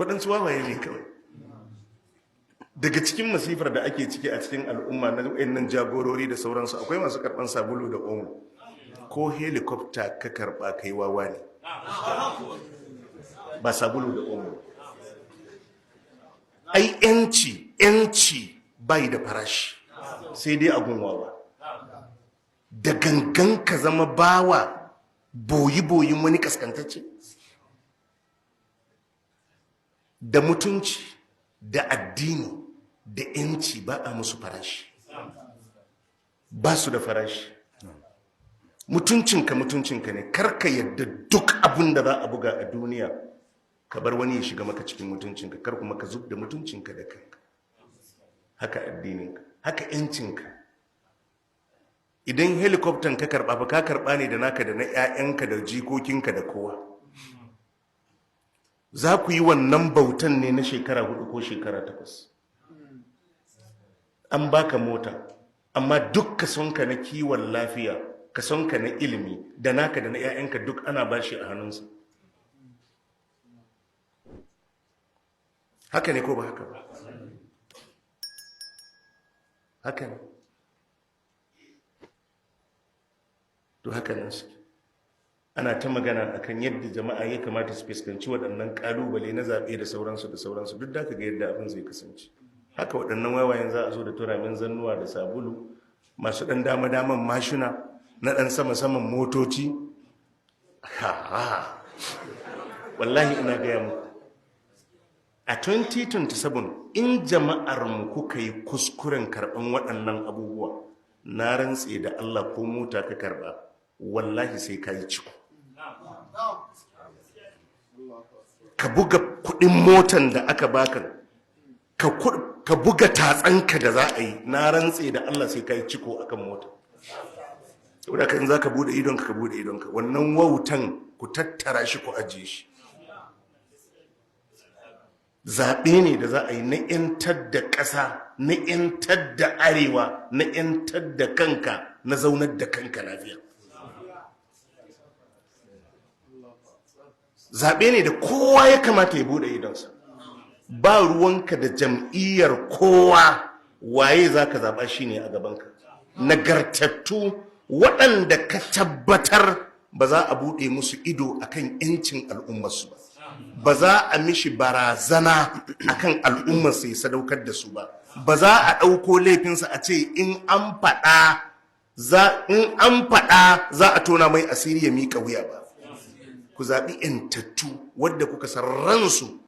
Waɗansu wawaye ne kawai. Daga cikin masifar da ake ciki a cikin al'umma na wayannan jagorori da sauransu, akwai masu karɓan sabulu da Omo. Ko helicopter ka karɓa, kai wawa ne, ba sabulu da Omo. Ai yanci, yanci bai da farashi, sai dai agun wawa. Da gangan ka zama bawa boyi-boyin wani kaskantacce. Da mutunci da addini da yanci ba a musu farashi, ba su da farashi. Mutuncinka mutuncinka ne. Karka yadda duk abin da za a buga a duniya ka bar wani ya shiga maka cikin mutuncinka. Kar kuma ka zub da mutuncinka da kanka. Haka addininka, haka yancinka. Idan helicopter ka karba fa, ka karba ne da naka da na 'ya'yanka da jikokinka da kowa. Za ku yi wannan bautan ne na shekara 4 ko shekara 8. An baka mota, amma duk kasonka na kiwon lafiya, kasonka na ilimi, da naka da na 'ya'yanka, duk ana bashi a hannunsa. Haka ne ko ba haka ba? Haka ne. To, haka nan suke. Ana ta magana akan yadda jama'a ya kamata su fuskanci waɗannan ƙalubale na zaɓe da sauransu da sauransu. Duk da ka ga yadda abin zai kasance, haka waɗannan wawayen za a zo da turamin zannuwa da sabulu, masu ɗan dama-daman mashina, na ɗan sama-saman motoci. Ha, wallahi ina gaya muku, a 2027, in jama'ar mu kuka yi kuskuren karɓan waɗannan abubuwa, na rantse da Allah, ko mota ka karɓa, wallahi sai ka yi ciko. Ka buga kuɗin motan da aka baka, ka buga tatsanka da za a yi, na rantse da Allah sai ka yi ciko akan mota. Saboda kan za ka bude idonka, ka bude idonka. Wannan wautan ku tattara shi ku ajiye shi. Zaɓe ne da za a yi na 'yantar da ƙasa, na 'yantar da arewa, na 'yantar da kanka, na zaunar da kanka lafiya. Zaɓe ne da kowa ya kamata ya bude idonsa. Ba ruwanka da jam'iyyar kowa. Waye za ka zaɓa shi ne a gabanka. Nagartattu waɗanda ka tabbatar ba za a buɗe musu ido akan 'yancin al'ummarsu ba, ba za a mishi barazana akan al'ummarsa ya sadaukar da su ba, ba za a ɗauko laifinsa a ce in an faɗa za a tona mai asiri ya miƙa wuya ba. Ku zaɓi 'yantattu wadda kuka san ransu.